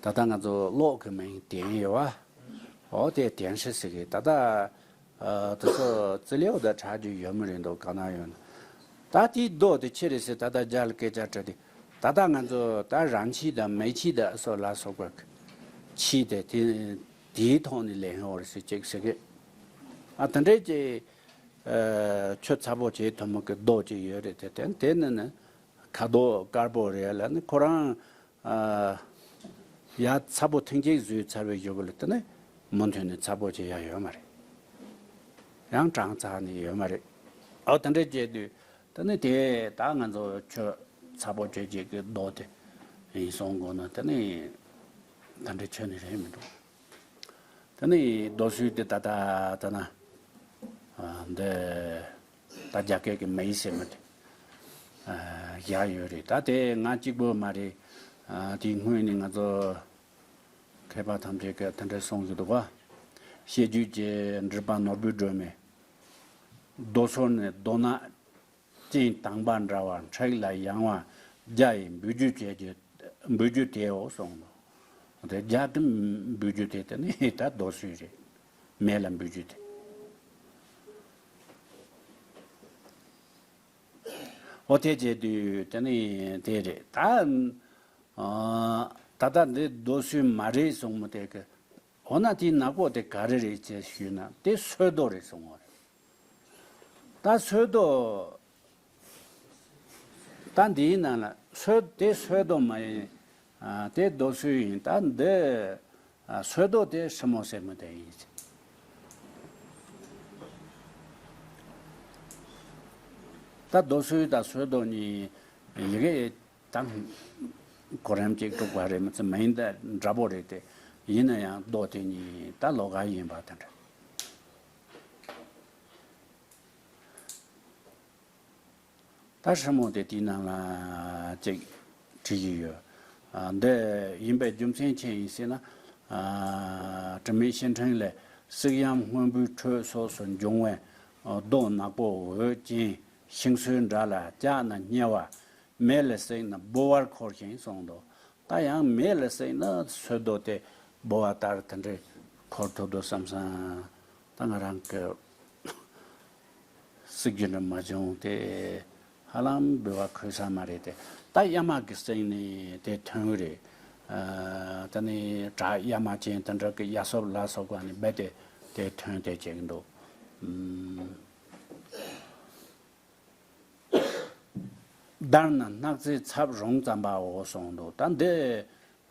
ད་ལྟ་ང་ཚོ་གློག་གི་མིང་ཏན་ཡོད་བ། འོ་དེ་ཏན་ཧྲི་ཟེར་གི། ད་ལྟ་ཨ་དེ་ཚོ་ཙི་ལེའུ་ད་ཁྲག་རྒྱུ་ཡོད་མི་རེད་འདུག་གང་ན་ཡོད་ན། ད་དེའི་རྡོ་དེ་ཆི་རེད་ཟེར། ད་ལྟ་རྒྱ་ལ་སྐད་ཆ་དྲིས་དུས། ད་ལྟ་ང་ཚོ་ད་རང་ཆས་དང་མི་ཆས་དང་སོགས་ལ་སོགས་པ་གི་ཆས་དེ་དེ་དེའི་ཐོག་ནས་ལེན་ཡོད་རེད་ཟེར་ཅིག་ཟེར་གི། ཨ་དེ་འདྲས་ཀྱི་ཨ་ཆུ་ཚ་པོ་བྱེད་ཐུབ་མི་གི་རྡོ་ཅིག་ཡོད་རེད་དེ། དེ་དེ་ནི་ནི་ཁ་རྡོ་དཀར་པོ་རེད་ལ་ནི། ཁོ་རང་ཨ་ཡ་ཚ་པོ་ཐེངས་གཅིག་བཟོས་ཚར་བའི་གཞུག་གུ་ལ་དེ་ནི་མུ་མཐུད་ནས་ཚ་པོ་བྱེད་ཡ་ཡོད་མ་རེད། ཡང་གྲང་ཚ་ནི་ཡོད་མ་རེད། ཨོ་དེ་འདྲ་བྱས་དུས་དེ་ནི་དེ་ད་ང་ཚོ་ཆུ་ཚ་པོ་བྱེད་བྱེད་ཀྱི་རྡོ་དེ་ཡིན་སོང་དགོས་ན། དེ་ནི་ད་འདྲ་ཆུ་ནི་རེད་མི་འགྲོ། དེ་ནི་རྡོ་སོལ་དེ་ད་ད་ད་ན་ཨ་འདི་ད་རྒྱ་སྐད་ཀྱི་མེ་ཟེར་མི་དེ་ཨ་བཞག་ཡོད་རེད། ད་དེ་ང་གཅིག་པོ་མ་རེད། ཨ་དེའི་སྔོན་ནས་ང་ཚོ་མཁས་པ་ཐམས་ཅད་ཀྱིས་དེ་འདྲ་གསུང་གི་འདུག་བ། བཤད་རྒྱུད་ཀྱི་འབྲི་པ་ནོར་བུ་སྒྲོལ་མས། རྡོ་སོལ་ནི་རྡོ་ནག་ཅན་དྭངས་པ་འདྲ་བ། འཁྲིག་ལ་ཡང་བ་རྒྱ་ཡིས་འབུད་རྒྱུ་བྱེད་རྒྱུ། འབུད་རྒྱུ་དེའོ་གསུངས་ནོ། དེ་རྒྱ་དེ་འབུད་རྒྱུ་དེ་དེ་ནི་ད་རྡོ་སོལ་རེད། མེ་ལ་འབུད་རྒྱུ་དེ། འོ་དེ་བྱས་དུས་དེ་ནི་དེ་རེད་ད། ཨ་ད་ལྟ་འདི་རྡོ་སོལ་མ་རེད་གསུངས་མི་དེ་གི། འོ་ན་དེའི་ནག་པོ་དེ་ག་རེ་རེད་ཅེས་ཞུས་ན། དེ་སོལ་རྡོ་རེད་གསུངས་པ་རེད། ད་སོལ་རྡོ་ ད་འདིའི་ནང་ལ་སོལ་དེ་སོལ་རྡོ་མ་ཡིན། ཨ། དེ་རྡོ་སོལ་ཡིན། ད་འདི། ཨ། སོལ་རྡོ་དེ་སྲུ་མོ་ཟེར་མི་དེ་ཡིན། ད་རྡོ་སོལ་དང་སོལ་རྡོ་གཉིས་ཡི་གེ་ད་གོ་རིམ་གཅིག་དཀྲུགས་པ་རེད་མི་ཚེ་མིང་དེ་འདྲ་པོ་རེད་དེ། ཡིན་ན་ཡང་རྡོ་དེ་གཉིས་ད་ལོགས་ཀ་ཡིན་པ་དེ་འདྲ། ད་སྲུ་མོ་དེ་དེའི་ནང་ལ་ཅིག་བྲིས་ཀྱི་ཡོད། ཨ། འདི་ཡིན་པའི་རྒྱུ་མཚན་ཅི་ཡིན་ཟེར་ན། ཨ། དྲི་མེད་ཤིང་ཕྲན་ལས། གསེག་ཡམ་སྔོན་པོའི་ཁྲོད་སོགས་སུ་འབྱུང་བའི་རྡོ་ནག་པོ་འོད་ཅན་ཤིང་སོལ་འདྲ་ལ་བཅག་ན་མཉེ་བ། མེ་ལ་བསྲེགས་ན་སྦོ་བར་འཁོར་ཞིང་གསུངས་འདུག། ད་ཡང་མེ་ལ་བསྲེགས་ན་སོལ་རྡོ་དེ་སྦོ་བ་ལྟར་དེ་འདྲའི་འཁོར་ཐུབ་འདུག་བསམ་སོང་། ད་ང་རང་གི་སྲིད་རྒྱུ་འདྲ་མ་བྱུང་སྟེ། ཧ་ལམ་འབུལ་བ་ཁུར་ས་མ་རེད་དེ། ད་གཡའ་མ་གི་སྟེང་ནས་དེ་ཐོན་གི་རེད། ཨ། ད་ནི་བྲག་གཡའ་མ་ཅན་དེ་འདྲ་གི་གཡའ་སོབ་ལ་སོགས་པ་ནས་རྦད་དེ་དེ་ཐོན་དེ་བྱེད་ཀྱི་འདུག། ཨུམ། བརྡར་ན་སྣག་རྩི་ཚབ་རུང་ཙམ་པའོ་གསུངས་འདུག། ད་འདི།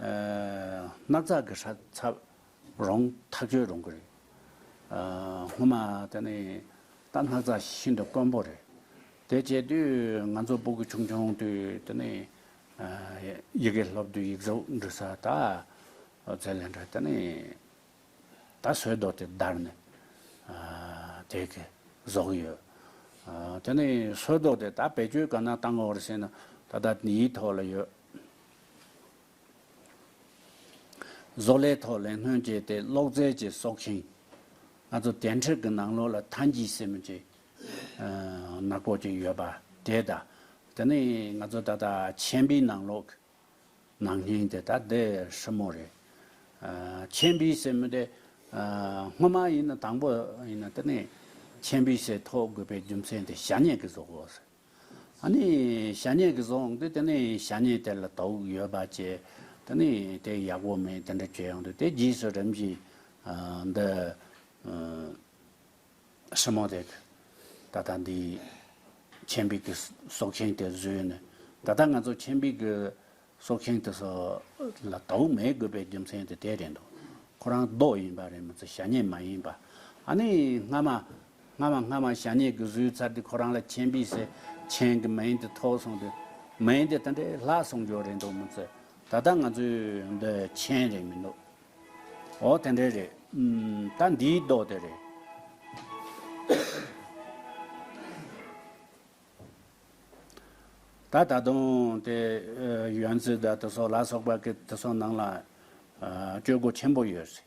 ཨ། སྣག་ཚ་གི་ཧྲ་ཚབ་རུང་ཐག་ཆོད་རུང་གི་རེད། ཨ། སྔོན་མ་དེ་ནི་ད་སྣག་ཚ་ཤིན་ཏུ་དཀོན་པོ་རེད། དེ་བྱས་དུས་ང་ཚོ་ཕྲུ་གུ་ཆུང་ཆུང་དུས་དེ་ནི། ཨ། ཡི་གེ་སློབ་དུས་ཡིག་གཟུགས་འབྲི་ས་ད་ཚེ་ལས་འདྲ་དེ་ནི། ད་སོལ་རྡོ་དེ་བརྡར་ནས། ཨ། དེ་གི་བཟོ་གི་ཡོད། ཨ། དེ་ནས་སོལ་རྡོ་དེ་ད་བེད་སྤྱོད་ག་ན་བཏང་དགོས་རེད་ཟེར་ན། ད་ལྟ་འདིའི་ཐོག་ལ་ཡོད། བཟོ་ལས་ཐོག་ལས་སྣོན་བྱས་ཏེ་གློག་རྫས་ཀྱི་སྲོག་ཤིང་། ང་ཚོ་དེ་འཕྲུལ་གྱི་ནང་ལོགས་ལ་ཐཱན་ཇི་ཟེར་མི་ཅིག། ཨ། ནག་པོ་ཅིག་ཡོད་པ་དེ་དང་། དེ་ནས་ང་ཚོ་ད་ལྟ་ཆན་པིའི་ནང་ལོགས་ནང་སྙིང་དེ་ད་དེ་སྲུ་མོ་རེད། ཨ། ཆན་པི་ཟེར་མི་དེ། ཨ། སྔོན་མ་ཡིན་ན་དང་པོ་ཡིན་ན་དེ་ནས་ཆན་པི་ཟེར་ཐོགས་དགོས་པའི་རྒྱུ་མཚན་དེ་ཞ་སྙེད་ཀྱིས་བཟོ་དགོས་ཟེར། ཨ་ནི་ཞ་སྙེད་ཀྱིས་བཟོ་འོང་དུས་དེ་ནས་ཞ་སྙེད་དེ་ལ་དུག་ཡོད་པ་བྱས། དེ་ནས་དེ་ཡག་པོ་མེད་དེ་འདྲ་བྱས་ཡོང་དུས། དེ་རྗེས་སུ་རིམ་བཞིན། ཨ། འདི། ཨ། སྲུ་མོ་དེ་ད་ལྟ་འདི་ཆན་པི་གི་སྲོག་ཤིང་དེ་བཟོས་ནས། ད་ལྟ་ང་ཚོ་ཆན་པི་གི་སྲོག་ཤིང་དེ་ཚོ་ལ་དུག་མེད་དགོས་པའི་རྒྱུ་མཚན་དེ་དེ་རེད་འདུག། ཁོ་རང་རྡོ་ཡིན་པ་རེད་མི་ཚེ་ཞ་སྙེད་མ་ཡིན་པ། ཨ་ནི་སྔ་མ་སྔ་མ་སྔ་མ་ཞ་སྙེད་ཀྱི་བཟོས་ཚར་དུས་ཁོ་རང་ལ་ཆན་པི་ཟེར་ཆན་གྱི་མིང་དེ་ཐོགས་སོང་དུས། མིང་དེ་ད་འདྲའི་ལྷག་སོང་རྒྱུ་རེད་འདུག་མི་ཚེ། ད་ལྟ་ང་ཚོའི་འདི་ཆན་རེད་མི་འདུག། འོ་དེ་འདྲ་རེད། ཨུམ། ད་འདིའི་རྡོ་དེ་རེད། ད་ད་དུང་དེ། ཨ། ཡོན་ཙི་དང་དེ་ཚོ་ལ་སོགས་པ་གི་དེ་ཚོ་ནང་ལ། ཨ། སྤྱོད་སྒོ་ཆེན་པོ་ཡོད་རེད།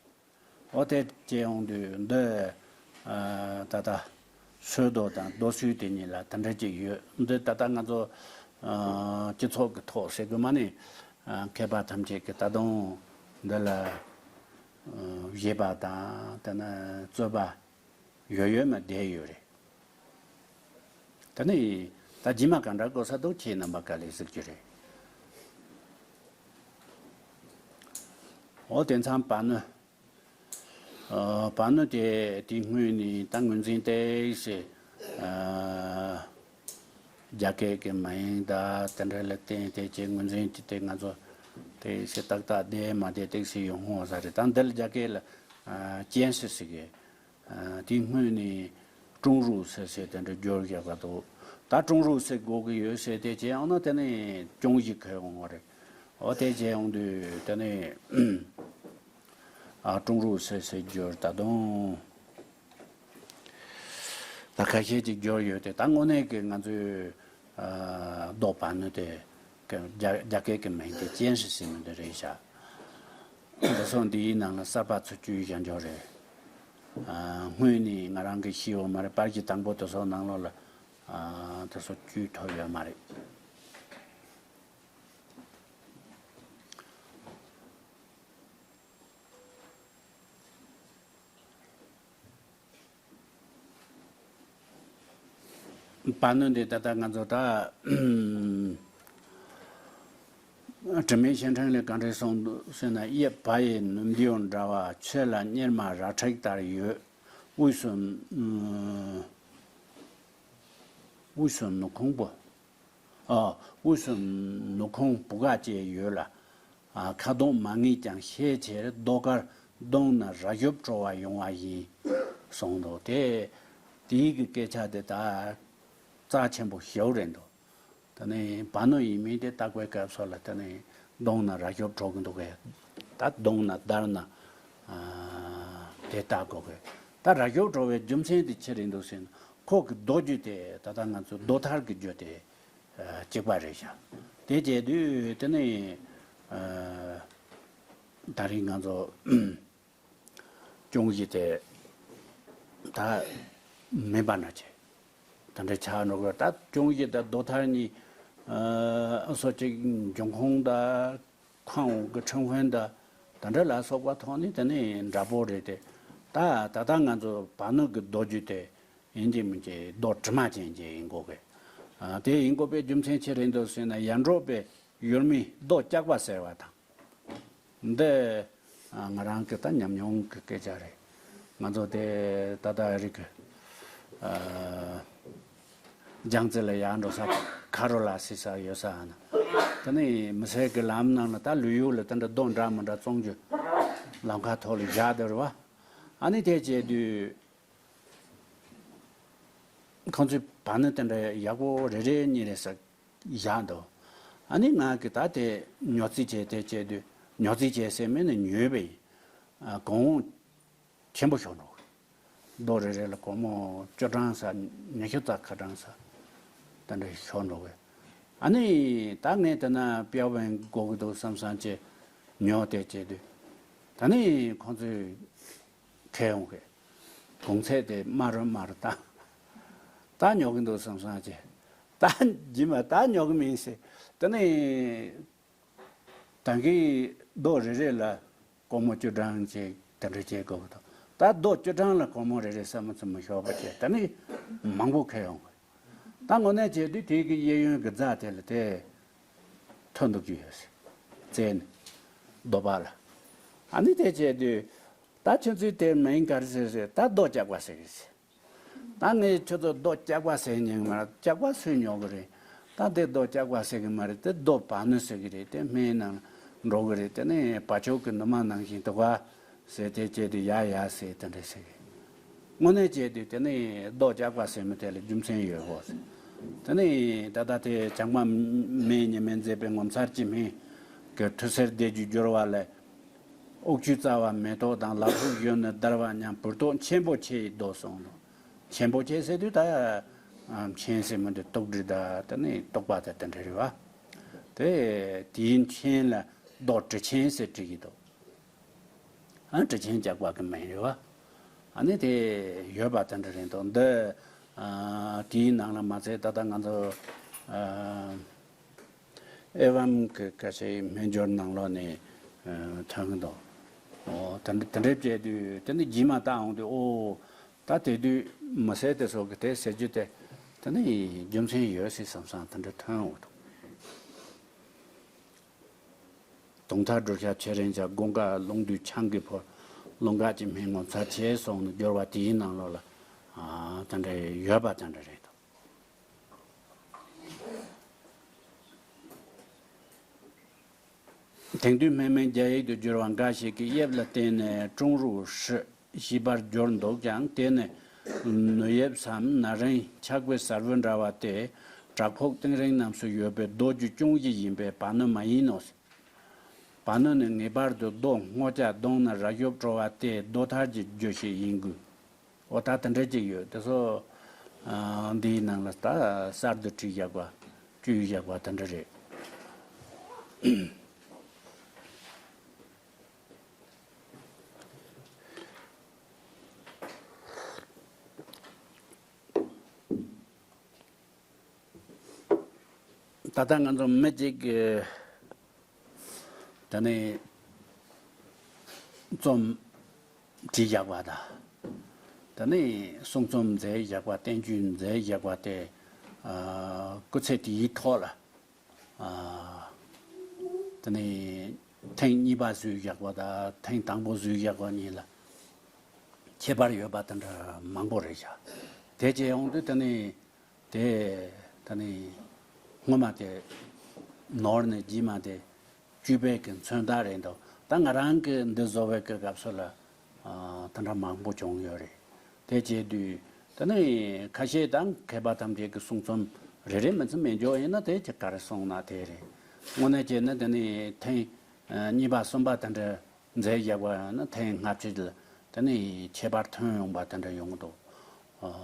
འོ་དེ་བྱས་ཡོང་དུས་འདི། ཨ། ད་ལྟ་སོལ་རྡོ་དང་རྡོ་སོལ་དེ་གཉིས་ལ་དེ་འདྲ་ཅིག་ཡོད། འདི་ད་ལྟ་ང་ཚོ། ཨ། སྤྱི་ཚོགས་ཀྱི་ཐོག་ཟེར་དགོས་མ་ནི། ཨ། མཁས་པ་ཐམས་ཅད་ཀྱིས་ད་དུང་འདི་ལ། ཨ། བཞེད་པ་དང་དེ་ནས་རྩོད་པ་ཡོད་ཡོད་མ་བསྡད་ཡོད་རེད། ད་ནི་ད་རྗེས་མ་ག་འདྲ་དགོས་ས་འདུག། ཁྱེད་རྣམ་པ་ག་ལེར་གཟིགས་རྒྱུ་རེད། འོ་དེང་སང་བ་སྣོད། ཨ། བ་སྣོད་དེ་དེ་སྔོན་ནས་ད་ངོས་འཛིན་ཏོག་ཙམ། ཨ། རྒྱ་སྐད་ཀྱི་མིང་དང་དེ་འདྲ་ལ་བརྟེན་ཏེ་ཅིག་ངོས་འཛིན་བྱས་ཏེ་ང་ཚོ་ཏོག་ཙམ་ཏག་ཏག་བསྡད་མ་བསྡད་ཏོག་ཙམ་ཡོང་ཧོང་ས་རེད། ད་འདི་ལ་རྒྱ་སྐད་ལ། ཨ། ཅན་སི་ཟེར་གི། ཨ། དེ་སྔོན་ནས་ཀྲུང་རུའུ་ཟེར་ཟེར་དེ་འདྲ་སྦྱོར་བཞག་པ་འདུག། ད་ཀྲུང་རུའུ་ཟེར་དགོས་ཀྱི་ཡོད་ཟེར་དེ་བྱས་ཡོང་ན་དེ་ནས་ཅུང་ཞིག་གོ་ཡོང་བ་རེད། འོ་དེ་བྱས་ཡོང་དུས་དེ་ནས། ཨ། ཀྲུང་རུའུ་ཟེར་ཟེར་སྦྱོར། ད་དུང་ད་ཁ་ཤས་ཅིག་སྦྱོར་ཡོད་དེ། ད་དངོས་གནས་ཀྱི་ང་ཚོའི། ཨ། རྡོ་བ་སྣོད་དེ་རྒྱ་རྒྱ་སྐད་ཀྱི་མིང་དེ་ཅན་སི་ཟེར་མི་འདི་རེད་ཤག། འདི་ཚོ་འདིའི་ནང་ལ་གསར་པ་ཚུར་བཅུག་བཞག་འཇོག་རེད། ཨ། སྔོན་ནས་ང་རང་གིས་ཤེས་ཡོད་མ་རེད། པར་གྱི་དང་པོ་དེ་ཚོ་ནང་ལོགས་ལ། ཨ། དེ་ཚོ་བཅུག་ཐུབ་ཡོད་མ་རེད། བ་སྣོད་འདི་ད་ལྟ་ང་ཚོ་ད། དྲི་མེད་ཤིང་ཕྲན་ལས་ག་འདྲ་གསུངས་འདུག་ཟེར་ན། གཡས་བ་ཡི་ནུབ་མདེའུ་འདྲ་བ། ཆོས་ལ་གཉེར་མ་རལ་གྲི་ལྟར་ཡོད། དབུས་སུ། དབུས་སུ་ནུ་ཁུང་པོ། ཨ། དབུས་སུ་ནུ་ཁུང་བུ་ག་བཅས་ཡོད་ལ། ཨ། ཁ་གདོང་མ་ངེས་ཀྱང་ཤས་ཆེར་རྡོ་དཀར་བརྡུངས་ན་རྭ་ཞོབ་བྲོ་བ་ཡོང་བ་ཡིན་གསུངས་འདུག་དེ་དེའི་གི་སྐད་ཆ་དེ་ད་རྩ་ཆེན་པོ་ཞེ་པོ་རེད་འདུག་ད་ནི་བ་ནུ་ཡིན་མིན་དེ་བརྟག་པའི་སྐབས་སུ་ལ་ད་ནི་བརྡུངས་ན་རྭ་ཞོབ་བྲོ་གི་འདུག་གས། ད་བརྡུངས་ན་བརྡར་ན། ཨ། དེ་བརྟག་དགོས་གས། ད་རྭ་ཞོབ་བྲོ་བའི་རྒྱུ་མཚན་དེ་ཅི་རེད་འདུག་ཟེར་ན། ཁོ་གི་རྡོ་རྒྱུ་དེ་ད་ལྟ་ང་ཚོ་རྡོ་ཐར་གྱི་རྒྱུ་དེ། ཨ། གཅིག་པ་རེད་ཤག་དེ་བྱས་དུས་དེ་ནི། ཨ། ད་རིང་ང་ཚོ་ཅུང་ཞིག་དེ་ད་མིན་པ་ན་ཆེ། ད་འདྲ་ཆགས་འགྲོ་གི། ད་ཅུང་ཞིག་ད་རྡོ་ཐར་གཉིས། ཨ། སོ་གཅིག་འབྱུང་ཁུངས་ད་ཁོང་གི་ཁྲིན་ཧྥན་ད་ད་འདྲ་ལ་སོགས་པ་ཐོག་ནས་དེ་ནི་འདྲ་པོ་རེད་དེ། ད་ད་ལྟ་ང་ཚོ་བ་ནུ་གི་རྡོ་རྒྱུ་དེ་ཡིན་གཅིག་མིན་གཅིག་རྡོ་དྲི་མ་ཅན་ཅིག་ཡིན་དགོས་གི། ཨ། དེ་ཡིན་དགོས་པའི་རྒྱུ་མཚན་ཅི་རེད་འདུག་ཟེར་ན། ཡར་འབྲོག་པའི་ཡུལ་མིས་རྡོ་སྐྱག་པ་ཟེར་བ་དང་། འདི། ཨ། ང་རང་གི་ད་ཉམས་མྱོང་གི་སྐད་ཆ་རེད། ང་ཚོ་དེ་ད་ལྟ་རིག་གི། ཨ། རྒྱང་རྩེ་ལ་ཡར་འགྲོ་ས་ཁ་རོ་ལ་སི་ས་ཡོད་ས་ན། དེ་ནི་མི་སེར་གི་ལམ་ནང་ལ་ད་ལུས་ཡུལ་ལ་དེ་འདྲ་རྡོ་འདྲ་མི་འདྲ་བཙོང་རྒྱུ་ལམ་ཁ་ཐོག་ལ་བཞག་འདུག་རེད་བ། ཨ་ནི་དེ་བྱས་དུས། ཁོང་ཚོས་བ་ནུ་དེ་འདྲ་ཡག་པོ་རེ་རེ་གཉིས་རེ་ཟེར་བཞག་འདུག་ཨ་ནི་ང་གིས་ད་དེ་ཉོ་རྩིས་བྱས། དེ་བྱས་དུས་ཉོ་རྩིས་བྱས་ཟེར་མིན་ནི་ཉོས་པ་ཡིན། ཨ། གོང་ཆེན་པོ་ཤོར་འགྲོ། རྡོ་རེ་རེ་ལ་སྒོར་མོ་བཅུ་གྲངས་ས། ཉི་ཤུ་རྩ་ཁ་གྲངས་ས་དེ་འདྲ་ཤོར་འགྲོ་བས། ཨ་ནི་ད་ངས་དེ་ན་དཔེ་བན་དགོས་ཀྱི་འདུག་བསམ་བསམ་བྱས་ཉོ། དེ་བྱས་དུས་ད་ནི་ཁོང་ཚོས། ཁྱེར་ཡོང་གི། གོང་ཚད་དེ་དམའ་རུ་དམའ་རུ་བཏང་། ད་ཉོ་གི་འདུག་བསམ་བསམ་བྱས། ད་རྗེས་མ་ད་ཉོ་གི་མིན་ཟེར། དེ་ནས་ད་གིན་རྡོ་རེ་རེ་ལ་སྒོར་མོ་བཅུ་གྲངས་ཅིག་དེ་འདྲ་བྱེད་དགོས་ཀྱི་འདུག་ད་རྡོ་བཅུ་གྲངས་ལ་སྒོར་མོ་རེ་རེ་ཟ་མ་ཚུ་མ་ཤོར་བ་བྱས། དེ་ནས་མང་པོ་ཁྱེར་ཡོང་གི། ད་དངོས་གནས་བྱས་དུས་དེ་གི་གཡས་གཡོན་གྱི་རྫ་དེ་ལ་དེ་ཐོན་འདུག་གི་ཡོད་ཟེར། རྩེ་ནས་རྡོ་བར་ལ། ཨ་ནི་དེ་བྱས་དུས་ད་ཁྱོད་ཚོས་དེ་མིང་ག་རེ་ཟེར་ཟེར། ད་རྡོ་སྐྱག་པ་ཟེར་གི་ཟེར། ད་ངས་ཁྱོད་ཚོ་རྡོ་སྐྱག་པ་ཟེར་མཁན་མ་རེད། སྐྱག་པ་སུས་ཉོ་གི་རེད། ད་དེ་རྡོ་སྐྱག་པ་ཟེར་གི་མ་རེད། དེ་རྡོ་བ་ནུ་ཟེར་གི་རེད། དེ་སྨན་ནང་འགྲོ་གི་རེད། དེ་ནས་བ་ཕྱུགས་ཀྱི་ནུ་མ་ནང་བཞིན་དུ་ག་ཟེར། དེ་བྱས་དུས་ཡ་ཡ་ཟེར་དེ་འདྲ་ཟེར་གི། དངོས་གནས་བྱས་དུས་དེ་ནི་རྡོ་སྐྱག་པ་ཟེར་མི་དེ་ལ་རྒྱུ་མཚན་ཡོད་གོ། དེ་ནི་ད་ལྟ་དེ་བྱང་པ་མེ་ཉི་མའི་མཛད་པའི་ངོ་མཚར་གྱི་སྨན་གྱི་ཐུར་སེལ་བཟླས་བརྗོད་བསྒྱུར་བ་ལས། དབུགས་ཆུ་རྩ་བ་མེ་ཏོག་དང་། ལག་ཕུག་གཞོན་ནུ་དར་བ་མཉམ། བུར་ཏོག་མཆན་པོ་ཆེ་ཡི་རྡོ་གསུངས་ནོ། མཆན་པོ་ཆེ་ཟེར་དུས་ད་མཆན་ཟེར་མི་འདི་དུག་སྦྲུལ་ད་དེ་ནི་དུག་པ་དེ་དེ་འདྲ་རེད་བ། དེ་དེའི་མཆན་ལ་རྡོ་དྲི་ཆེན་ཟེར་བྲིས་ཀྱི་འདུག་ཨ། དྲི་ཆེན་སྐྱག་པ་གི་མིང་རེད་བ། ཨ་ནི་དེ་ཡོད་པ་དེ་འདྲ་རེད་འདུག་འདི། ཨ། དེའི་ནང་ལ་མ་ཚད་ད་ལྟ་ང་ཚོ། ཨ། ཨེ་ཝམ་གི་སྐད་ཆའི་སྨན་སྦྱོར་ནང་ལོགས་ནས། ཨ། ཐོན་གི་འདུག་འོ། དེ་འདྲ་དེ་འདྲ་བྱས་དུས་དེ་ནི་རྗེས་མ་ལྟ་འོང་དུས། ཨོ། ད་དེ་དུས་མི་སེར་དེ་ཚོ་གི་དེ་ཟེར་རྒྱུ་དེ་དེ་ནི་རྒྱུ་མཚན་ཡོད་སྲིད་བསམ་བསམ་དེ་འདྲ་ཐོན་འོང་འདུག་དུང་ཐར་སྒྲུབ་ཞབས་ཆེ་རིང་ཞབས། དགོངས་དཀར་ཀླུང་བདུད་ཆང་གིས་ཕོབ། ལུང་དཀར་གྱི་སྨན་ངོ་མཚར་ཆེ་གསུངས་ནས་སྦྱོར་བ་དེའི་ནང་ལོགས་ལ། ཨ། དེ་འདྲ་ཡོད་པ་དེ་འདྲ་རེད་དོ། དེང་དུས་སྨན་མིང་རྒྱ་ཡིག་ཏུ་བསྒྱུར་བ་འགའ་ཞིག་གིས་དབྱིབས་ལ་བརྟེན་ནས་ཀྲུང་རུའུ་ཧྲི་ཞེས་པར་བསྒྱུར་འདུག་ཀྱང་། དེ་ནི་ནུ་དབྱིབས་སམ་ན་རིང་ཆགས་པའི་གསར་བུ་འདྲ་བ་སྟེ། བྲག་ཕུག་གཏིང་རིང་རྣམས་སུ་ཡོད་པའི་རྡོ་རྒྱུ་ཅུང་ཞིག་ཡིན་པས་བ་ནུ་མ་ཡིན་ནོ། བ་ནུ་ནི་ངེས་པར་དུ་རྡོ་སྔོ་སྐྱ་བརྡུངས་ན་རྭ་ཞོབ་བྲོ་བ་སྟེ་རྡོ་ཐར་གྱི་རྒྱུ་ཞིག་ཡིན་དགོས། འོ། ད་དེ་འདྲ་ཅིག་ཡོད། དེ་ཚོ། ཨ། འདིའི་ནང་ལ་ད་གསར་དུ་བྲིས་བཞག་པ། བཅོས་བཞག་པ་དེ་འདྲ་རེད། ད་ལྟ་ང་ཚོ་མི་གཅིག་གིས་ད་ནི་རྩོམ་བྲིས་བཞག་པ་དང་། ད་ནི་གསུང་རྩོམ་མཛད་བཞག་པ། བསྟན་བཅོས་མཛད་བཞག་པ་དེ། ཨ། སྐུ་ཚེ་དེའི་ཐོག་ལ། ཨ། ད་ནི་ཐེངས་གཉིས་པ་བཟོས་བཞག་པ་དང་ཐེངས་དང་པོ་བཟོས་བཞག་པ་གཉིས་ལ་ཁྱད་པར་ཡོད་པ་དེ་འདྲ་མང་པོ་རེད་བཞག་དེ་བྱས་ཡོང་དུས་ད་ནི། དེ་ད་ནི་ སྔོན་མ་དེ་ནོར་ནས་རྗེས་མ་དེ་བཅོས་པའི་གི་མཚོན་རྟགས་རེད་འདུག་ད་ང་རང་གི་འདི་བཟོ་བའི་གི་སྐབས་སུ་ལ་ཨ་དེ་འདྲ་མང་པོ་བྱུང་ཡོད་རེད། དེ་བྱེད་དུས་དེ་ནས་ཁ་ཤས་དང་མཁས་པ་ཐམས་ཅད་ཀྱི་གསུང་རྩོམ་རེ་རེ་མི་ཚེ་མི་འཇོག་ཡིན་ན་དེ་ཅི་ག་རེ་གསུངས་ན་དེ་རེད། དངོས་གནས་བྱས་ན་དེ་ནས་ཐེངས་ཨ་གཉིས་པ་གསུམ་པ་དེ་འདྲ་མཛད་བཞག་པ་ཡང་ན་ཐེངས་སྔ་ཕྱི་ལ་དེ་ནས་ཁྱད་པར་ཐོན་ཡོང་པ་དེ་འདྲ་ཡོང་གི་འདུག་ཨ་